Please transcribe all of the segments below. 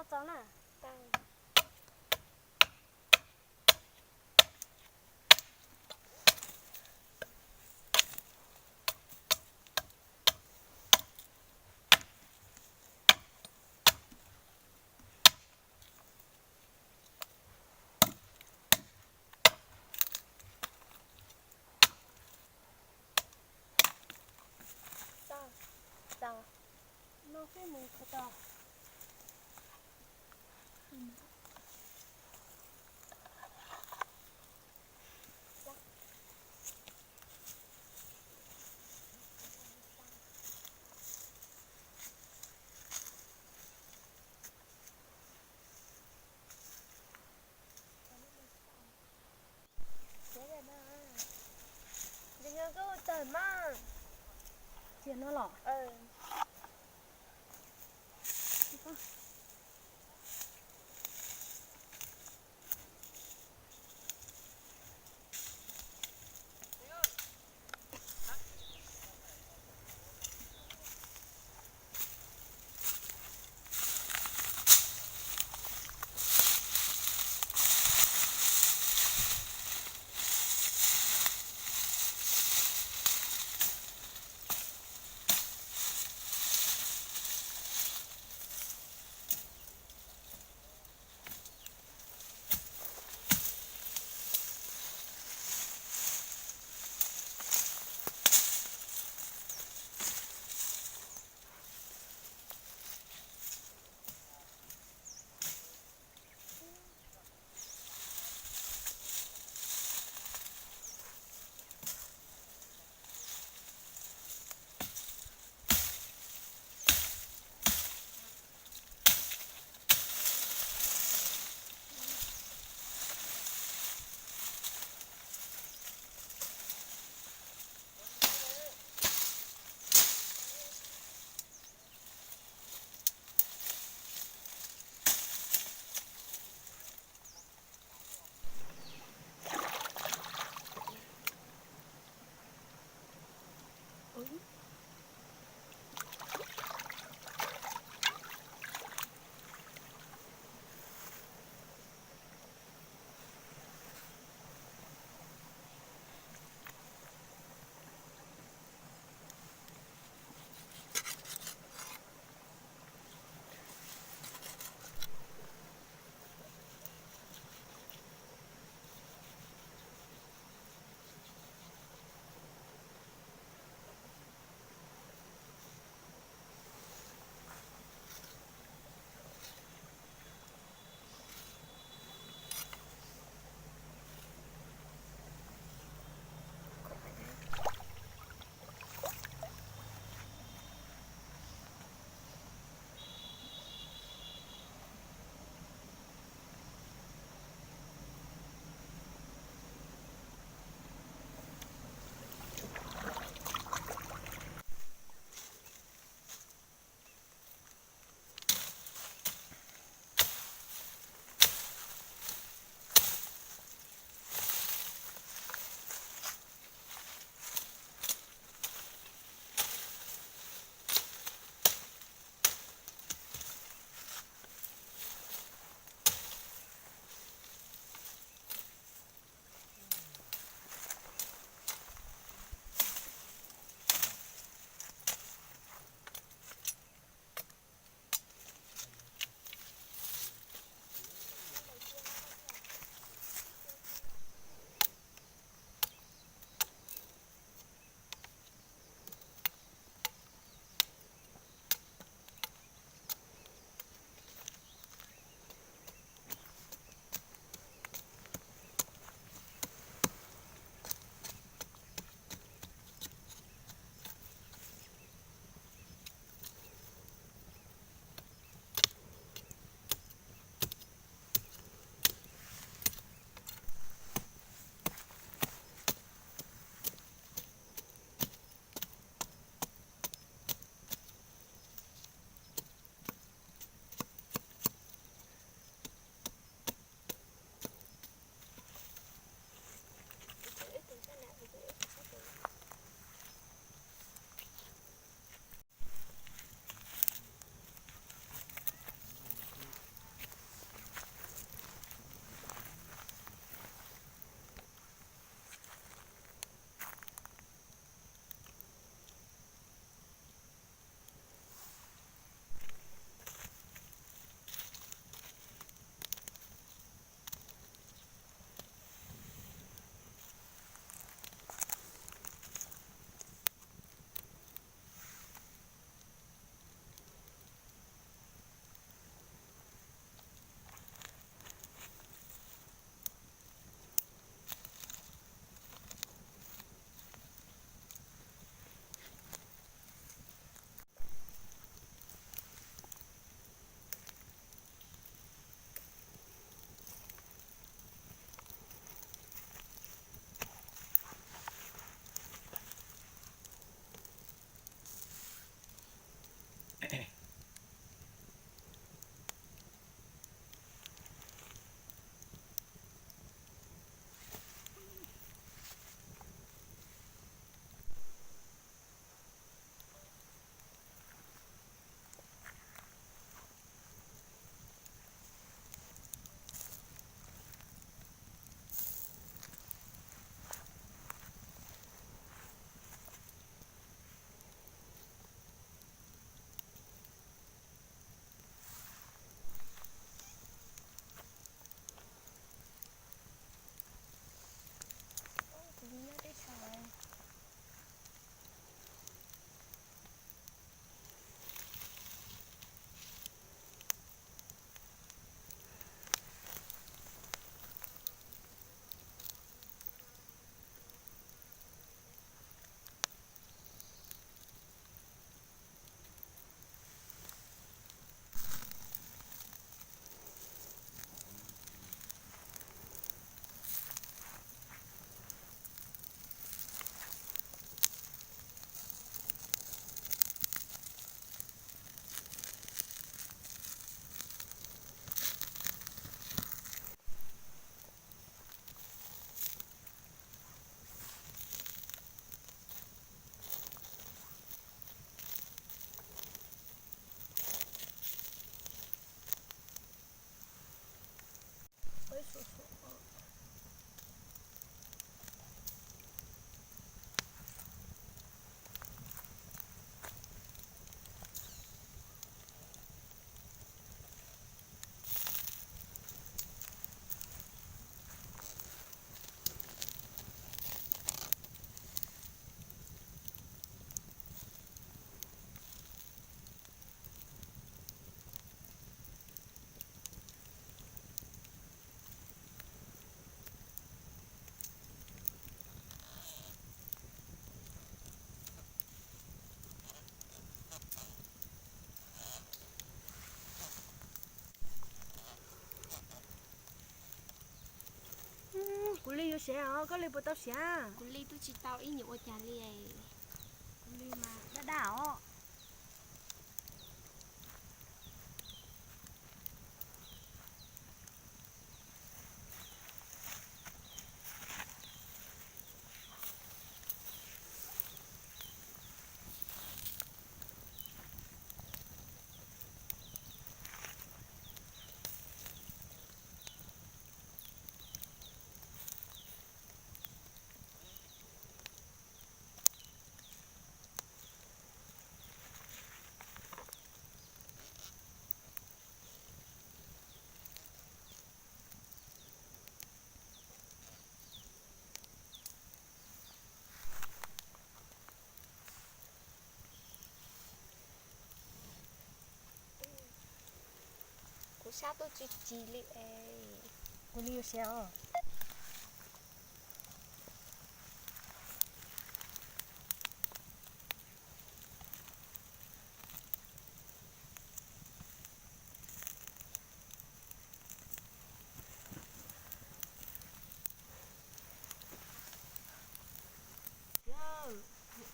Txo na. Ces no koj tawg mas. Tiag no los? Kuv li yuav siav os, koj li puas tau siav? Kuv li twb tsis tau ib nyuag ua cas li. Kuv li mas daj daj os. Kuv sab tuaj tsis tsis li es. Kuv li yuav siav os.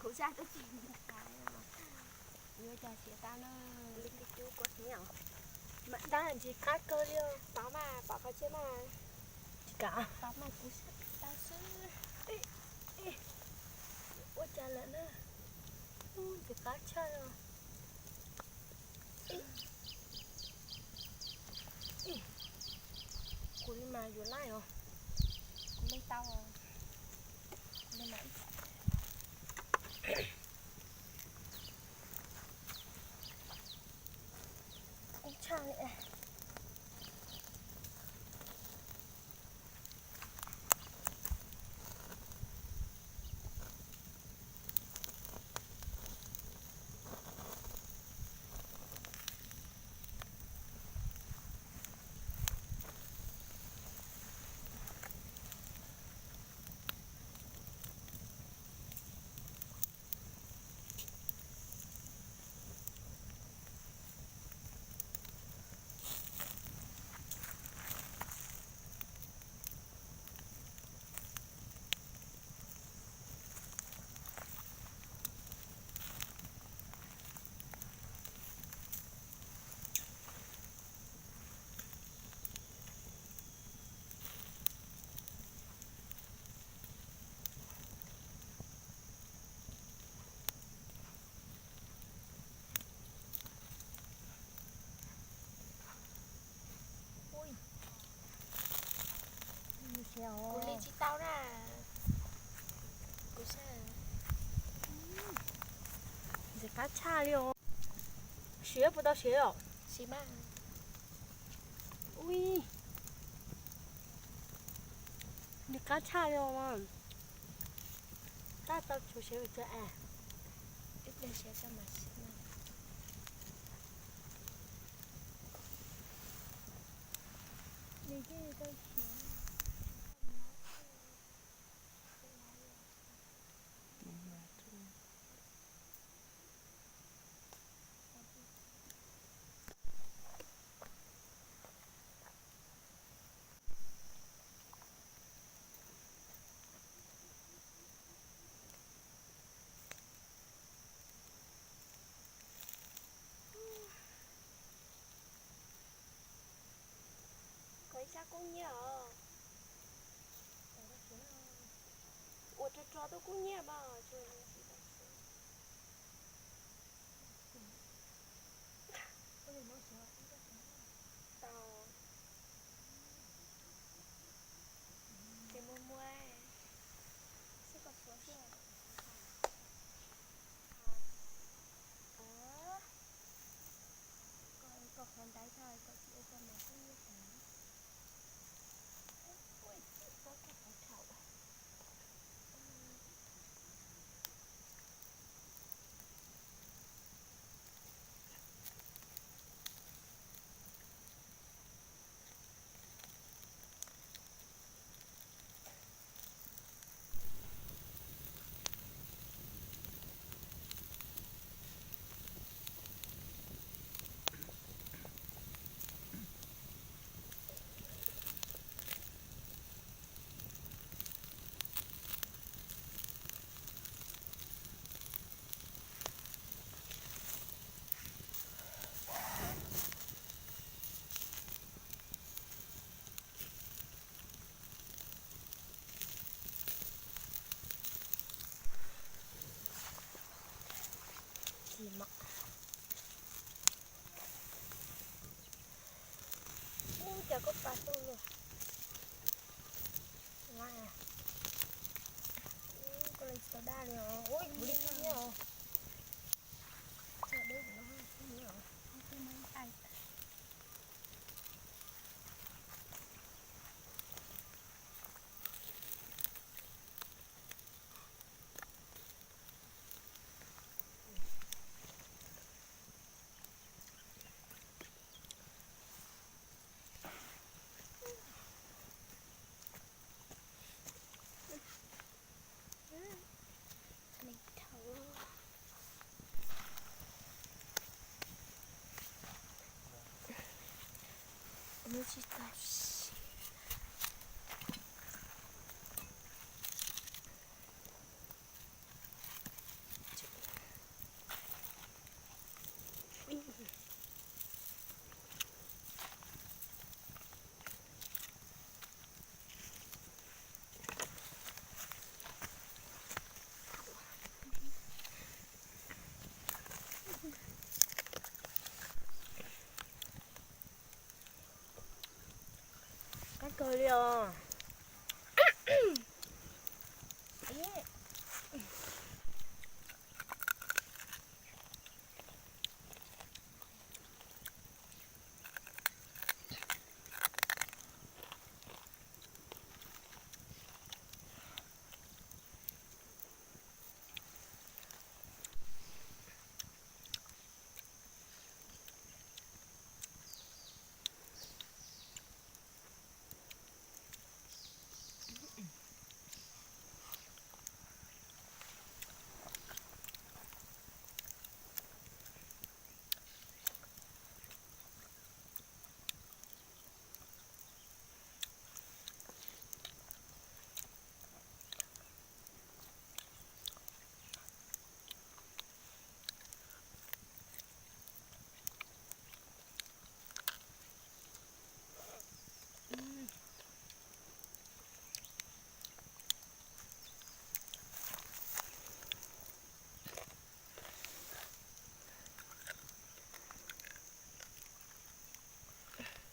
Kuv sab tuaj tsis tsis li os. Yuav cas siav tau na. Li kub kub kua hnyiab. Mas dab ntsis qab kawg li os. Pov mas, pov qhov tsev mas. Tsis kam. Pov mas kuv sab tau xwb. Ua cas lawm na. Ntxim qab tshaj li os. Kuv li mas yuav laij os. Kuv li tau os. Kuv li mas ib ib tshaj li. Kuv li tsis tau na. Kuv sab. Ntxim qab tshaj li os. Siav puas tau siav os? Siav mas. Ui, ntxim qab tshaj li os. Tab tau tshuav siav vim tsawg es. Ib pliag siav tau mas siav na. Nws thiaj li tau siav. Koj ib sab kub nyiab os. Ua rog rog tuaj kub nyiab mas. Tau. Ces muag muag. Xwb koj suav xwb. Koj qhov ntaiv thaj koj tsis ua koj mas kub nyiab tas. Ua ib pob koj qhov thaum. Ub, cas koj pas tuaj luaj. Ua, koj leej tsis tau daj li os. Ub, kuv li xwb thiab os. Cov dej no xwb os. Tsis tau siv. Qab kawg li os.